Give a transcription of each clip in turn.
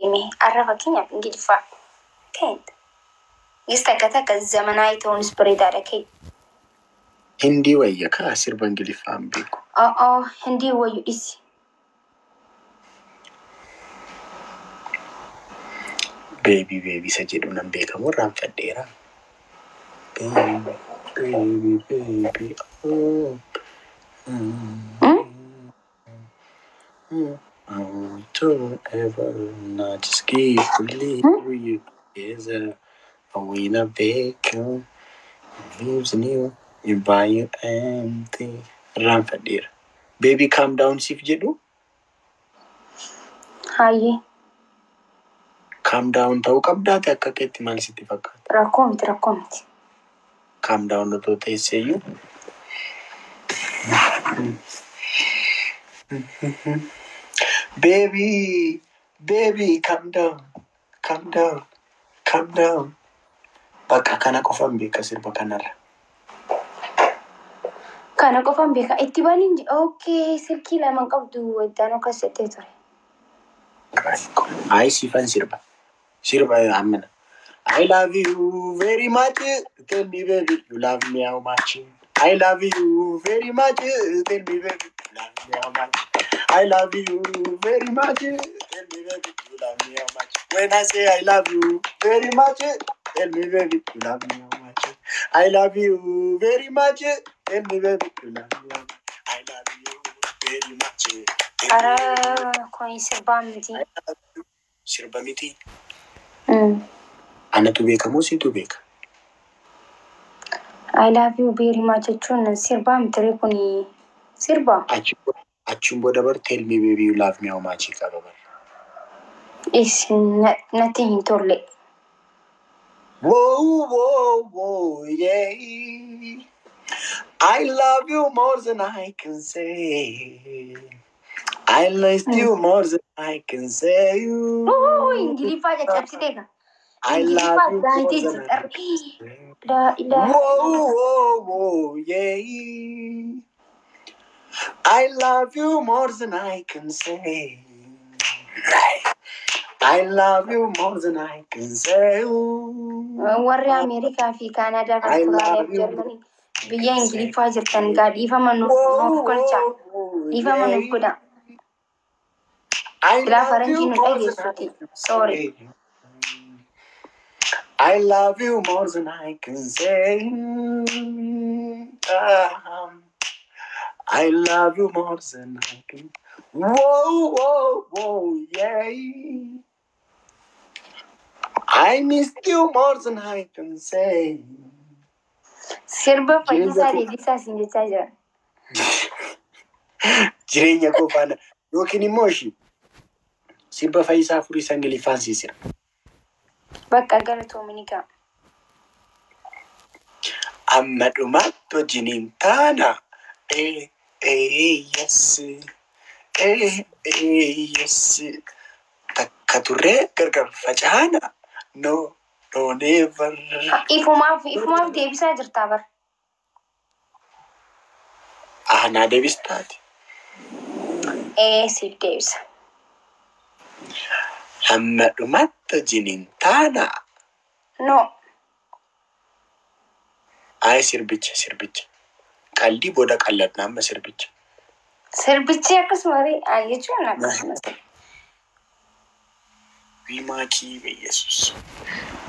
Har'a fakkeenyaaf Ingiliffaa. Gis takka takka zamanaayii ta'uunis bareedaadha kee. Hindii wayya kaa, sirba Ingiliffaa hin beeku. Oo, Hindii wayyu dhisi. Baby baby isa jedhu nan beekamu irraanfadheera. Baby baby baby oh. I don't ever not just keep believe you together. I wanna bake leaves new you buy you empty. Irraanfadheera. Baby calm down siif jedhu. Hayyee. Calm down ta'uu qabdaate akka keetti maal sitti fakkaata? Rakkoo miti, rakkoo miti. Calm down otoo teesseeyyuu. Baby, baby, calm down, calm down, calm down. Bakka kana qofan beeka sirba kanarra. Kana qofan beeka. Itti baniin, okay, silkii lama qabdu waddaan akkas jettee ture. Ay, siifan sirba. Sirba ammana. I love you very much. Tell me, baby, you love me how much? I love you very much. Tell me, baby, you love me how much? I love you very much. Tell me, baby, you love me how much? When I say I love you very much, tell me, baby, you love me how much? I love you very much. Tell me, baby, you love me how much? I love you very much. Tell Ara me, kun sirbaa miti. Sirba miti. Anatu beekamoo situ beeka? I love you very much jechuun sirbaa miti ree, kun sirba. Achiin booda bar "Tell me, baby, you love me how much" qaba bar. Is natti hin tolle. Whoa, whoa, whoa, yeah. I love you more than I can say. I love you more than I can say. Oo, Ingiliffaa caccabsitee ka. I love Ingiliffaa you more gaayitee than I jirti. can say. Laa ilaaha. Whoa, whoa, whoa, yeah. I love you more than I can say. I love you more than I can say. Warri Ameerikaa fi Kaanaadaa fi I Austraaliyaa love fi you Jarmanii more than I biyya can say. Ingiliffaa jirtan gaa dhiifama nuuf Whoa, galchaa. whoa, whoa, Dhiifama nuuf yeah. godha. I Silaa love faranjii you nu more than I dhageessuti. can Sorry. say. I love you more than I can say. I love you more than I can. Whoa, whoa, whoa, yeah. I missed you more than I can say. Sirba Jireenya Fayyisaa koo Leellisaa siin jechaa jira. Jireenya koo faana yookiin immoo ishii sirba Fayyisaa Furii isa Ingiliffaan sii sirba. Bakka galatoomini gaa. Amma dhumaatti wajjiniin taana. Eh, eh, yes. Eh, eh, yes. Takka turree gargar facaana. No, no, never. Ifumaaf deebisaa jirtaa bar. Ah, naa deebistaati. Ee, siif deebisa. Hamma dhumaatti wajjiniin taana. No. Ay, sirbicha, sirbicha. Qaldii booda qalladna, amma sirbicha. Sirbichi akkasuma ree jechuun akkasuma. Wiimaakii Yesus.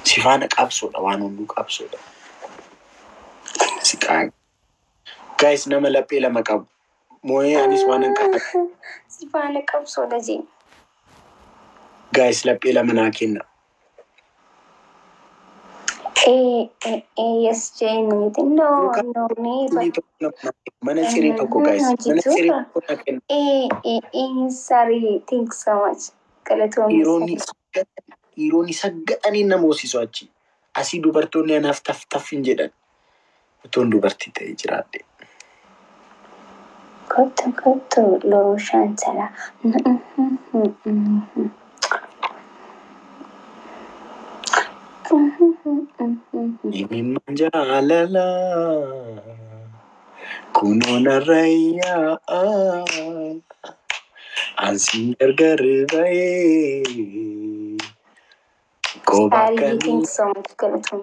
Si faana qabsoodha, waan hunduu qabsoodha. Si qaa. Guys, nama laphee lama qabu. Moo'ee anis waan hin qabu. Si faana qabsoodha jee. Guys, laphee lama naa kenna. Ee ee ee, yes jee niiti. No, no, never. Mana siree tokko, guys. Mana siree tokko naa kenna. Ee ee ee, sorry, thanks so much. Galatoomii. Dhiironni saggaxanii nama hoosisu achi. Asii dubartoonni anaaf taf taf hin jedhan. Utuun dubartii ta'ee jiraadhe. Kottu kottu looshaan sala. Imimmaan jaalalaa kunoo narra ansiin gargar ba'ee. Saariyyee, thank you so much, galatoom.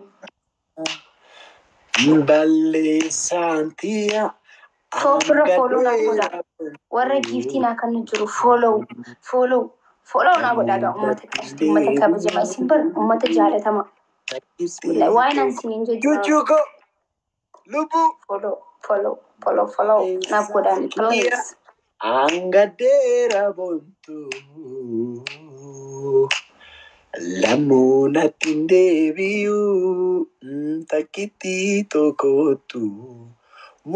Balleessaan tiyya. Toofirra follow naa godhaa. Warra giiftii naa kan jiru follow, follow, follow naa godhaa gaa uummata qashti, uummata kabajamaa isin bar uummata jaalatamaa. Bismillah, waan an isiniin jedhu Chuchuu koo lubbuu. Follow, follow, follow, follow naaf godhaan, please. Angadeera boontuu lammuu natti hin deebi'u, takkitti tokkotu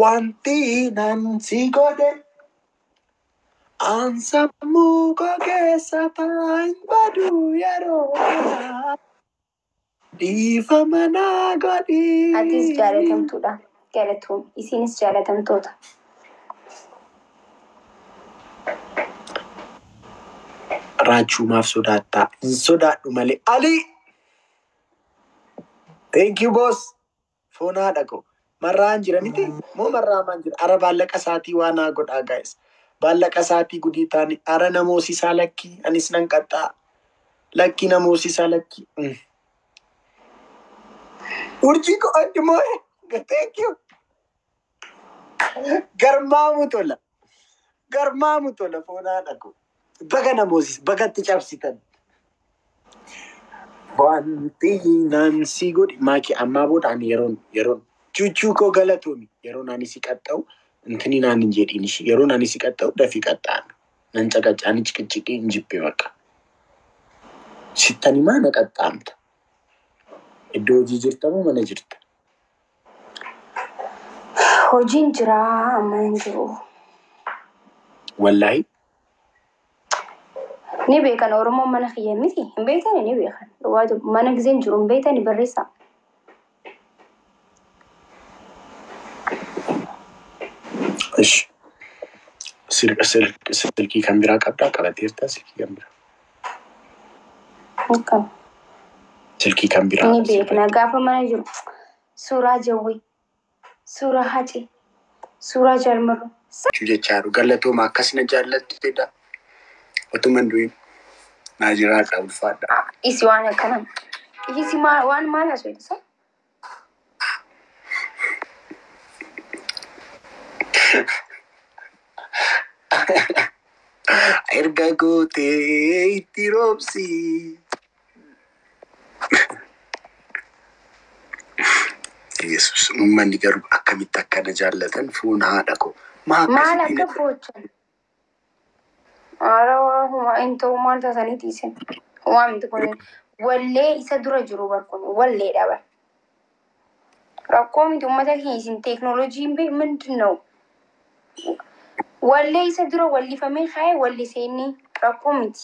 wanti nan si godhe an sammuu koo keessa ta'an badu yeroo kana dhiifama naa godhi. Atis jaalatamtuudha. Galatoom. Isinis jaalatamtoota. Raachuu maaf sodaattaa? Hin sodaadhu malee. Ali! Thank you, boss. Foon haadha koo. Marraan jira miti? Moo marraamaan jira? Ara baallaqa isaatii waa naa godhaa, guys. Baallaqa isaatii gudii taani. Ara namoosisaa lakkii. Anis nan qaxxaa. Lakkii namoosisaa lakkii. Urjii koo addi moo'e. Thank you. Garmaamu tola. Garmaamu tola foon haadha koo. Baga namoosis bagatti cabsitan. Wanti nan si godhi maaki ammaa booda ani yeroon chuchuu koo galatoomi, yeroon ani si qaxxa'u intini naan hin jedhiin ishee, yeroon ani si qaxxa'u dafii qaxxa'an nan caqacaani ciqiciqii hin jibbe bakka sittani maa na qaxxaamta? Iddoo hojii jirta moo mana jirta? Hojiin jira, amma hin jiru. Wallaahi. Ni beekan Oromoon mana kiyya miti. Hin beekani, ni beekan. Dhugaatu mana giseen jiru hin beekani, barreessaa. Ish. Silkii kan biraa qabdaa? Qabateerta silkii kan biraa? Akkam. Silkii kan biraa. Ni beekna gaafa mana jiru. Suuraa Jawwee, suuraa Hacee, suuraa Jaalmarroo. Jechaaru galatooma akkasina jaallattedha. Otuma hin du'in naa jiraadha, ulfaadha. Isi waan akkana. Isi waan maal haasofte isa? Erga gootee itti roobsi. Yesus, uummanni garuu akkamitti akkana jaallatan foon haadha koo. Maa Maal akkasitti akka boochan? Ara waa hin ta'u, maal taasanii dhiisan? Waa miti, kun wallee isa dura jiru bar, kun walleedha bar. Rakkoo miti, uummata keenya isin teeknooloojiin bee ምንድን ነው? Wallee isa dura wallifamee kaa'ee wallisee inni rakkoo miti.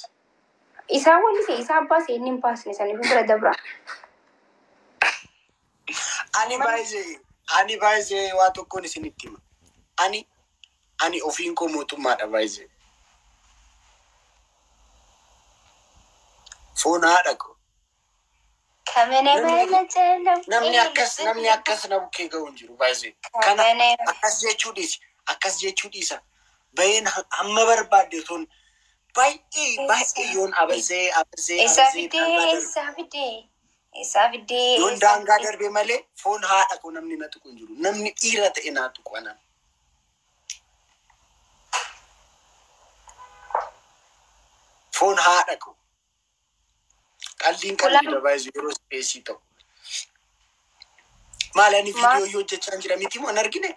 Isaa wallise, isaa abbaa inni hin baasne saniif bira dabra. Ani baay'ee waa tokkoon isinitti hima. Ani ofiin koo mootummaadha baay'ee. Foon haadha koo. Kamene Namni akkas na bukkee ga'u hin jiru baay'ee. Kana akkas jechuu dhiisi. Akkas jechuu dhiisa. Baheen hamma barbaadde toon baay'ee baay'ee yoon abasee abasee Eessaa abasee fidee daangaa darbe. Eessaa fidee eessaa fidee Yoon eessaa daangaa fidee darbe malee foon haadha koo namni na tuqu hin jiru. Namni dhiira ta'e naa tuqu anaan. Foon haadha koo. Qalliin qalliidha baay'ee yeroo ispeesii ta'u. Maal ani Maal viidiyoo hojjechaa jira miti moo hin argine?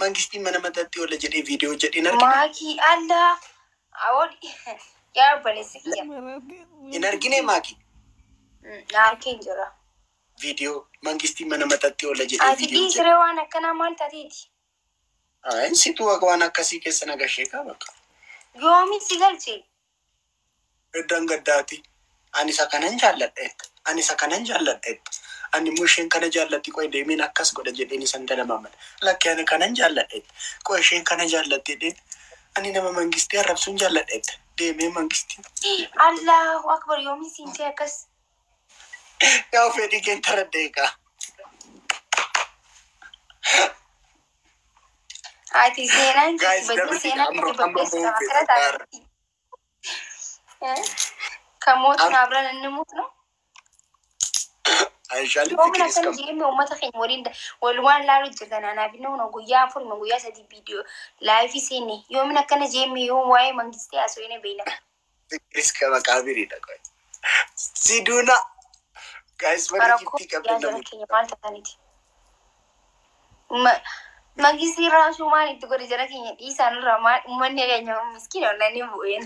Mangistiin mana mataatti oola jedhee viidiyoo jedhee hin argine? Maakii Allah awol yaa obboleessa kiyya. Hin argine, Maakii? Na harkeen jira. Viidiyoo mangistiin mana mataatti oola jedhee Ati viidiyoo jedhe. dhiisiree, waan akkanaa maal taateeti? Ayi, situ waan akkasii keessa nagashee qaba. Yoomi si galche? Iddaan gaddaati. Ani isa kanan jaalladha. Ani isa kanan jaalladha. Ani immoo isheen kana jaallatti, qoy deemeen akkas godha jedheen isan dalamaamala. Lakki, ani kanan jaalladha. Qoy, isheen kana jaallatti jedheen. Ani nama mangistii arrabsuun jaalladha. Deemee mangistii. Allahu akbar, yoomi siin ta'e akkas? Yaa fedhii kee taradda egaa. Ati seenaan Guys, badii dabali seenaan amma kati amma balleessa ba'uun akkana fedha. taateeti. ከሞትን አብረን እንሙት ነው። Ayishaalli Yoomin fikiris akkana kam. jeeme uummata keenya waliin walumaan laalu jirtan anaaf inni kun guyyaa 4 guyyaa 3 viidiyoo laayifii seenne yoomin akkana jeeme yoom waa'ee mangistii haasofne beekna. Fikiris kama kaabiriidha. Siduuna. Guys, warri Rakkoo giftii yaa qabdan jara namni. keenya maal taataniiti? Mangistii raasuu maal itti godhe jara keenya dhiisaan irraa maal uummanni keenya miskiina wallaan bu'een.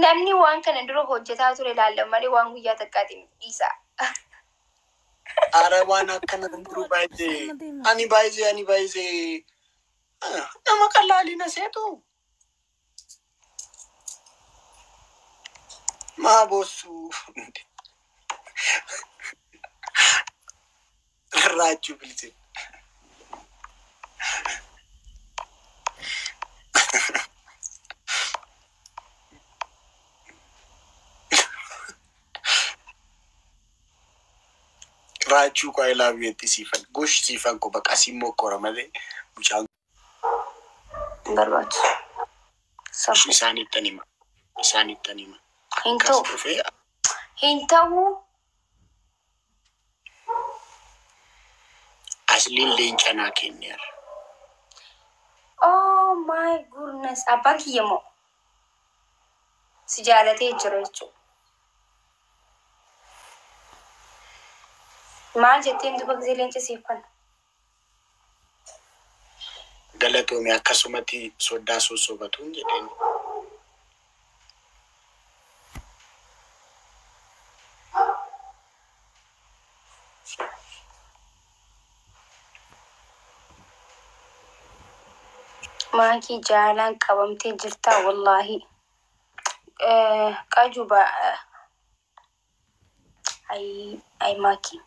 Namni waan kana dura hojjetaa ture ilaalla malee waan guyyaa takkaatiin dhiisa. Ara waan akkana jiru baay'ee. Ani baay'ee ani baay'ee nama qalaalina seetu. Maa boossu. Raachuu bilise. Raachuu koo I love you itti siifan. Gosh siifan koo bakka asiin mokkora malee mucaan Hin barbaachisu. Safu. isaanittan hima. Isaanittan hima. Hin Akkas ta'u. dhufee Hin ta'u. asliin leenca naa kenneera. Oh my goodness. Abbaan kiyya moo si jaalatee jira jechuudha. Maal jetteen duba gisee leenca siif kenna? Galatoome akkasumatti soddaa sossobatuun jedheen. Maakii jaalaan qabamtee jirta wallaahi. Qajuba ay ay maakii.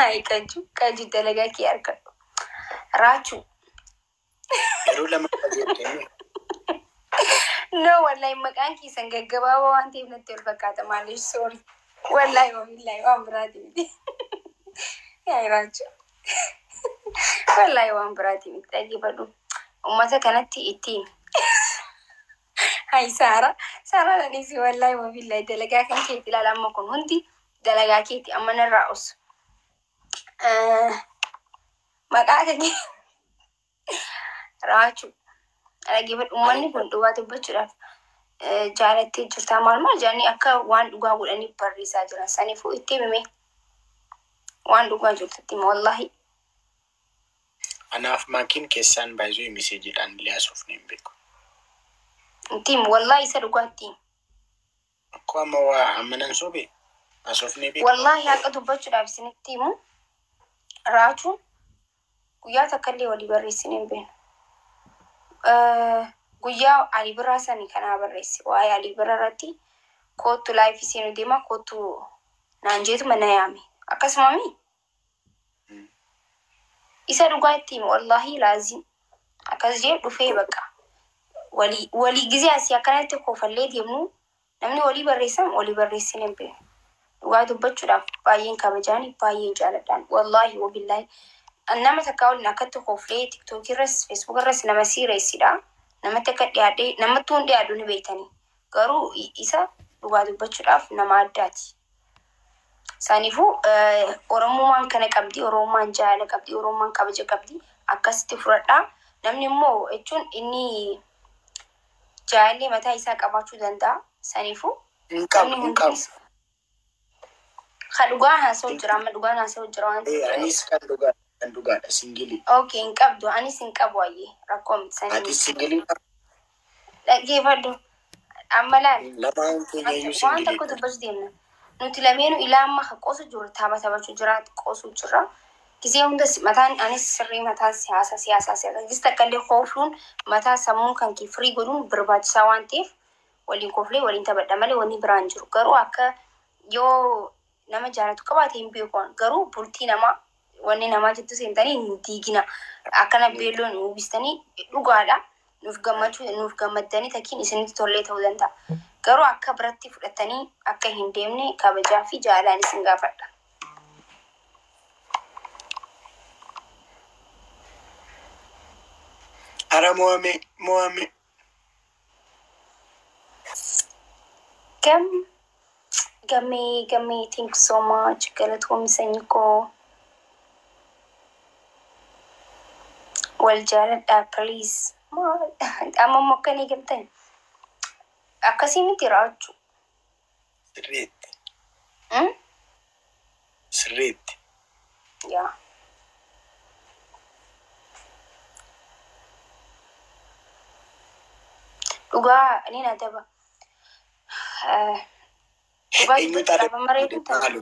Ay qaju qaju dalagaa kee argadhu. Raachuu. Yeroo lama qajeeltee No wallahi maqaan keessan gaggabaabaa waan ta'eef natti ol fakkaata maaliif sorry. Wallahi wabillahi waan biraati miti. Yaa raachuu. Wallahi waan biraati miti dhaggeeffadhu. Uummata kanatti ittiin. Hay Saara. Saara dhanis wallahi wabillahi dalagaa kan keeti ilaala amma kun hundi dalagaa keeti amma narraa osu. Maqaa kan kee raachuu. Dhaggeeffadhu uummanni kun dhugaa dubbachuudhaaf jaalattee jirta maal maal jedhanii akka waan dhugaa godhanii barreessaa jiran saniifuu itti himime waan dhugaa jirtutti hima wallahi. Anaaf maakiin keessaan baay'ee miseejiidhaan illee haasofne hin beeku. Itti himi wallahi isa dhugaa itti himi. Akkoo amma waa amma nan sobe haasofnee beeku. Wallahi haqa dubbachuudhaaf isinitti himu raachuun guyyaa takka illee walii barreessine hin beeknu. Guyyaa Ali Birraa sani kanaa barreesse waa'ee Ali Birraa irratti koottu laayifii seenu deema koottu naan jeetu mana yaame akkasuma mi isa dhugaa itti himi wallahi laazim akkas jee dhufee bakka walii walii gizee asii akkanatti kofallee deemnu namni walii barreessan walii barreessine hin beeknu. Dhugaa dubbachuudhaaf baay'een kabajaani baay'een jaaladhaan wallahi wabillahi nama takka waliin akkatti koflee tiktookii irras feesbuuk irras nama siireessidha. Namatti akka dhiyaadhee namatti hun dhiyaadhu ni beektanii. Garuu isa dhugaa dubbachuudhaaf nama addaati. Saniifuu Oromummaan kana qabdi, Oromummaan jaalala qabdi, Oromummaan kabaja qabdi. Akkasitti fudhadhaa. Namni immoo jechuun inni jaalallee mataa isaa qabaachuu danda'a. Saniifuu Hin qabu namni hin qabu. hundis ka dhugaa haasa'u jira amma dhugaan haasa'u jira waan ta'eef. Anis kan dhugaa kan dhugaadha singilii. Okay, hin qabdu. Anis hin qabu ayyee rakkoo miti sanii Ati miti. singilii Dhaggeeffadhu. Amma laal. lamaan keenya iyyuu Waan tokko singiliidha. dubbachuu deemna. Nuti lameenu ilaa amma ka qoosu jirru tapha taphachuu jira qoosu jira. Gisee hunda mataan anis sirrii mataa siyaasa siyaasa siyaasa. Gis takka illee koofluun mataa sammuu kan kee firii godhuun barbaachisaa waan ta'eef waliin kooflee waliin taphadha malee wanni biraan jiru. Garuu akka yoo nama jaalatu qabaate hin beeku. Garuu bultii namaa wanni namaa jettu seentanii hin diigina. Akkana beelloon uwwistanii dhugaadha. Nuuf gammachuu nuuf gammaddanii takkiin isinitti tollee ta'uu danda'a. Garuu akka biratti fudhatanii akka hin deemne kabajaa fi jaalalaan isin gaafadha. Ara mo'ame mo'ame. Gam gammee gammee, thank you so much, galatoomii sanyii koo. Wal jaaladhaa please. Maal amma immoo akkana eegamtan akkasii miti raachuu. Sirriitti. Sirriitti. Yaa. Dhugaa ni adaba. Dhugaa Eenyutu dubbachuudhaaf amma adabiin reefu tana. maalu?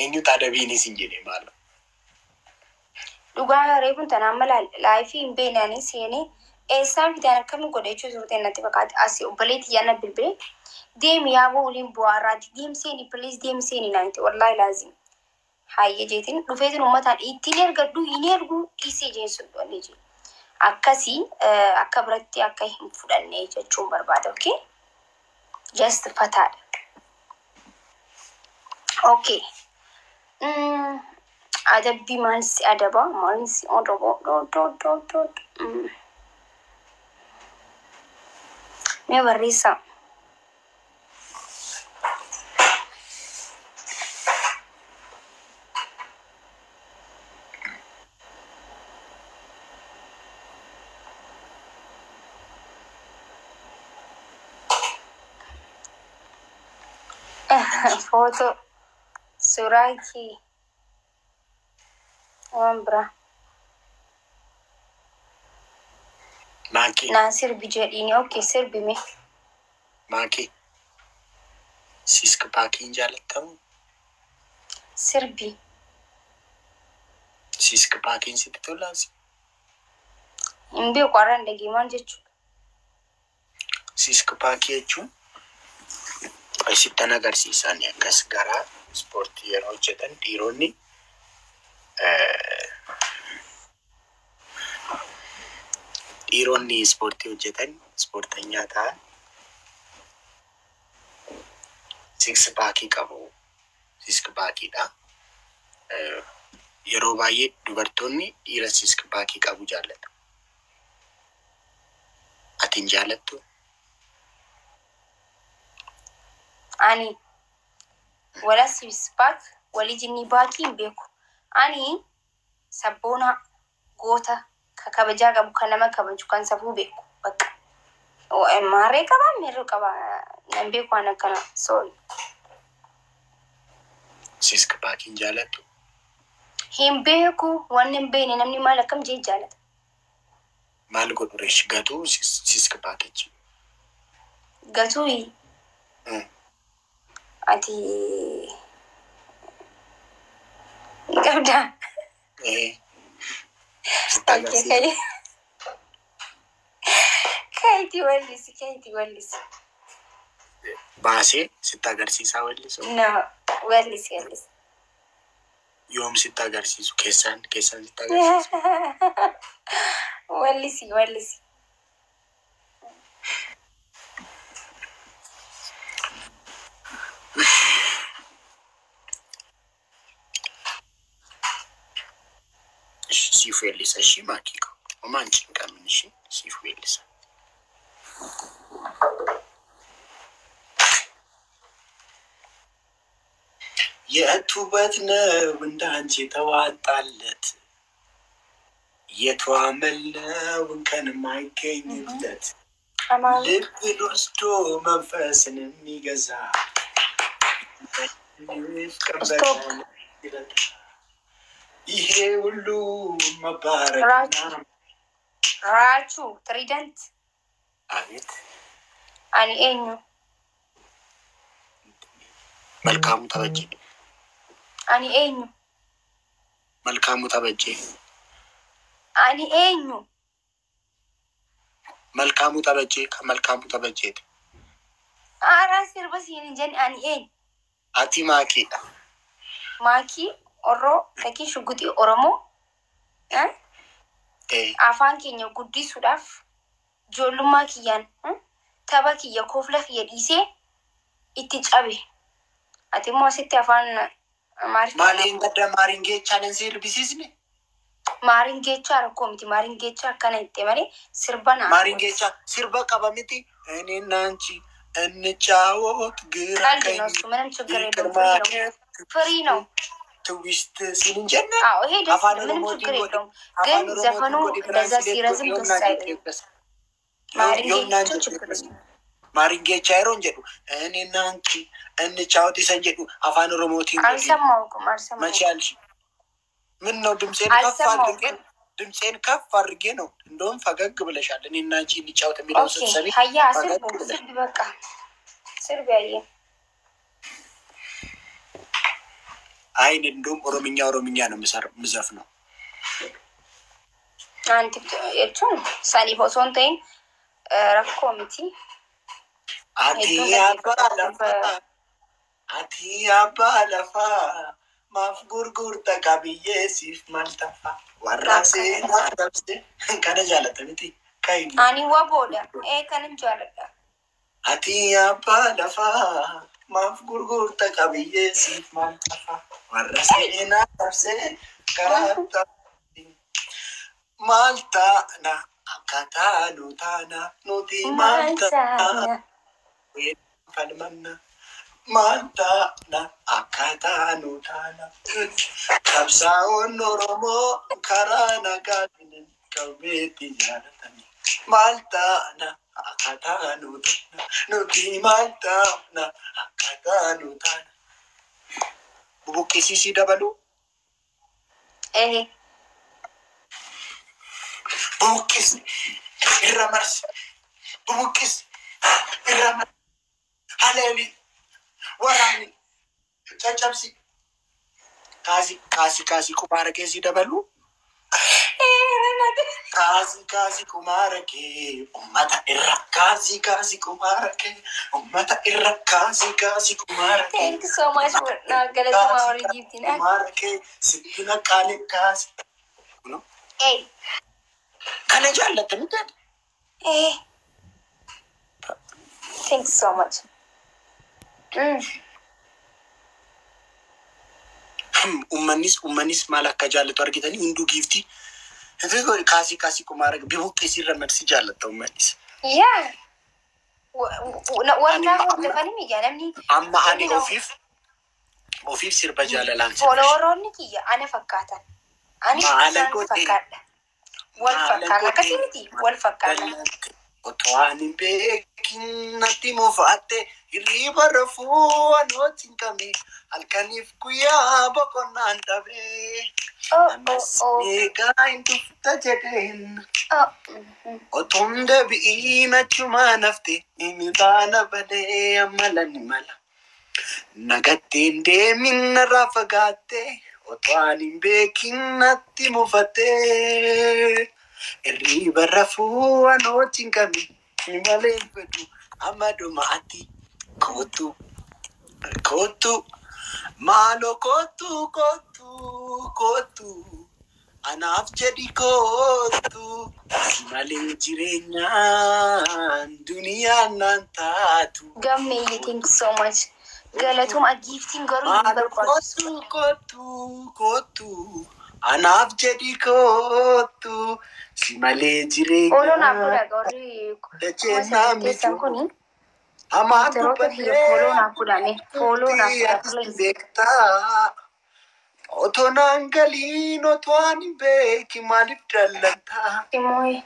Eenyutu adabiin isin jedhe maalu? Dhugaa reefuun tana amma laayifii hin beeknanii seenee eessaan fidaan akkami godhe jechuu turte natti fakkaate. Asii obboleetti yaana bilbilee deemi yaaboo waliin bu'aarraati deem seeni please deem seeni naan jette, wallaahi laazim. Hayyee jeetiin dhufeetiin uummataan ittiin ergadhu hin ergu dhiisee jeen sun dhoonne jee. Akkasii akka biratti akka hin fudhanne jechuun barbaada. Okay? Just fataadha. Okay. Adabbii maal si adaba? Maal si adaba? Do do do do. Mee barreessaa. Footoo suuraa kee waan biraa. Maakii. Naan sirbi jedhiini. Okay, sirbi mee. Maakii. Six packiin jaalattamu? Sirbi. Six packiin sitti tolaas? Hin beeku, har'a hin dhagee maal jechuudha. Six packii jechuun sittan agarsiisan akkas garaa ispoortii yeroo hojjetan dhiironni dhiironni ispoortii hojjetan ispoortanyaa ta'an six packii qabu. Six packiidha. Yeroo baay'ee dubartoonni dhiira six packii qabu jaallatu. Ati hin jaallattu? Ani wala six pack walii jinnii baakii hin beeku. Ani sabboona goota ka kabajaa qabu, kan nama kabaju, kan safuu beeku. Bakka. Maarree qabaa meerree qabaa nan beeku waan akkana. Sorry. Six packiin jaallattu? Hin beeku, wanni hin beekne namni maal akkam jee jaalata. Maal godhu reesh gatuu six packichi? Gatuu ati ni qabdaa? Eh. Sitti Okay, agarsiisa. kai. Kaiti wallisi, kaiti wallisi. Baasee sitti agarsiisaa weellisu? No, wallisi, wallisi. Yoom sitti agarsiisu? Keessaan keessaan sitti agarsiisu? Wallisi, wallisi. Siif weellisa ishii maakii koo. Homaa hin cinqamin ishii siif weellisa. የቱ ውበት ነው እንዳንቺ ተዋጣለት? የቱ አመል ነው እንከን የማይገኝለት? Amaal. ልብን ወስዶ መንፈስን የሚገዛ ቀን Stop. በቀን ይረዳ ይሄ ሁሉ መባረክና Raachuu. Raachuu. Trident. አቤት። Ani eenyu? መልካሙ ተበጀ። Ani eenyu? መልካሙ ተበጀ። Ani eenyu? መልካሙ ተበጀ ከመልካሙ ተበጀ። Haaraa sirba siin hin jenne, ani eenyu? Ati maakiidha. Maakii Orroo fakkii shugguxii Oromoo eh? Ee. Afaan keenya guddisuudhaaf ijoollummaa kiyyaan tapha kiyya kofla kiyya dhiisee itti cabe. Ati immoo asitti afaan Amaariffaa Maaliin gadda maaringeechaan hin sirbisiisne? Maaringeechaa rakkoo miti. Maaringeechaa akkana itti malee sirba naa Maaringeechaa sirba qaba miti. እኔና አንቺ እንጫወት ግራ ቀልድ ቀኝ ነው እሱ፣ ምንም ችግር ይቅር የለውም። Free ነው፣ ማለት Free ነው። Twist ሲንጀነ አዎ ይሄ ደስ አፋን ይላል፣ ምንም ኦሮሞቲን ችግር ጎዲ የለውም። ግን አፋን ኦሮሞቲን ዘፈኑ ጎዲ እንደዛ Translate ጎዲ ሲረዝም ደስ yoonaan አይልም። jettees ማሪንጌ yoonaan ችግር jettees የለውም። ማሪንጌቻ yeroon jedhu እኔና አንቺ እንጫወት isan jedhu afaan oromootiin godhi አልሰማሁም፣ መቼ አልሰማሁም፣ አልሽ? ምን ነው ድምፄን ከፍ አድርጌ አልሰማሁም። ድምፄን ከፍ አድርጌ ነው። እንደውም ፈገግ ብለሻል። እኔና አንቺ እንጫወት የሚለውን Okay ስትሰሚ ሀያ ፈገግ ስርቡ ብለሻል። ስርብ በቃ ስርብ ያየ አይን እንደውም ኦሮምኛ ኦሮምኛ ነው የምዘፍነው። አንቲ jechuun saniif osoo hin ta'in rakkoo miti. አቲ Hedduun አባ dhaggeeffata ለፋ sirba አቲ አባ ለፋ ማፍ ጉርጉርተ ቀብዬ ሲፍ ማልተፋ warra Akkana. seenaa dabse kana jaalata miti kaini Ani waboodha. Ee kanin jaaladha. Ati abbaa lafaa maaf gurgurta qabiyyee siif maal tafa warra seenaa dabsee karaa taphate. Maal taana akka taanu taana nuti maal Maal taana taana? falmanna maal taana akka taanu taana qabsaa'oon Oromoo karaa nagaatiin qabeetti jaalatani maal taana akka taanu taana nuti maal taana akka taanu taana. Bubuqqisiisii dabalu Ee bubuqqisi irra marsi bubuqqisi irra marsi haleeli waraani caccabsi kaasi kaasi kaasi qumaara keessi dabalu kaasi kaasi qumaara kee ummata irra kaasi kaasi qumaara kee ummata irra kaasi kaasi qumaara kee Thank you so much for galatoomaa kaasi warri kaasi giiftiin. qumaara kee sitti naqaale kaasi. Ee Kana jaallatta miti ati? ee thank you so much. Ummannis maal akka jaallatu argitanii hunduu giiftii kaasii kaasii qumaara bibuqqeesii irra marsi jaallatta ummannis. Yaa Ani warra amma hordofanii miyya namni amma ani namni na ofiif sirba jaalalaan sirba. Followeroonni kiyya ana fakkaatan. Anis Maala isaan godhe fakkaadha. Wal maala fakkaata. Akkasii godhe miti wal fakkaata. dallante otoo ani hin beekin natti mufaatte hirriba rafuu anooti hin qabne halkaniif guyyaa boqonnaan dhabee Oh oh ammas oh eegaa hin dhufta jedheen oh. otoon deebi'iin achumaa nafte inni baana balee amma lani mala. Nagatteen deemin narraa fagaatte otoo ani hin beekin natti mufatte. Hirriba rafuu anooti hin qabne malee hin fedhu amma dhumaatti kootu kootu maaloo kootu kootu kootu anaaf jedhi kootu si malee jireenyaan duniyaan naan taatu. Gammeeyye thank you so much. Galatuma giiftiin garuu hin Maaloo barbaachisu. kootu kootu kootu anaaf jedhi kootu si malee Follow naaf jireenyaan godhaa warri kuma dacheen sadii naa keessan mijuu kuni hamaa gifteroota kiyya follow dubbadhee naaf godhame. Follow naaf murtii godhaa atis please. beektaa otoo naan galiin otoo ani hin beekin maaliif dallantaa Immoo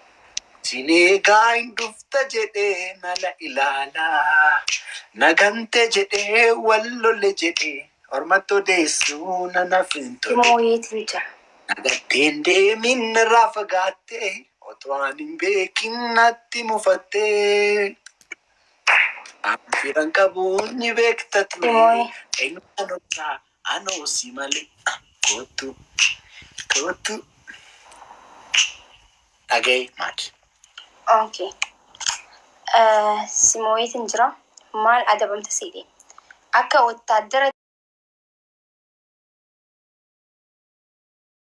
sin eegaa hin dhufta jedhee nala ilaalaa nagante jedhee wal lolle jedhee ormatti odeessuu nanaaf hin tolle. Simooyeetiin jira. Nagatteen deemin narraa fagaatte otoo ani hin beekin natti mufatte. Firan qabuun ni beekta ture Simooyee. eenyumaan obsaa anoo si malee kootu kootu dhagaye maali. Okay. Simooyeetiin jira. Maal adabamta siidhe? Akka wottaaddara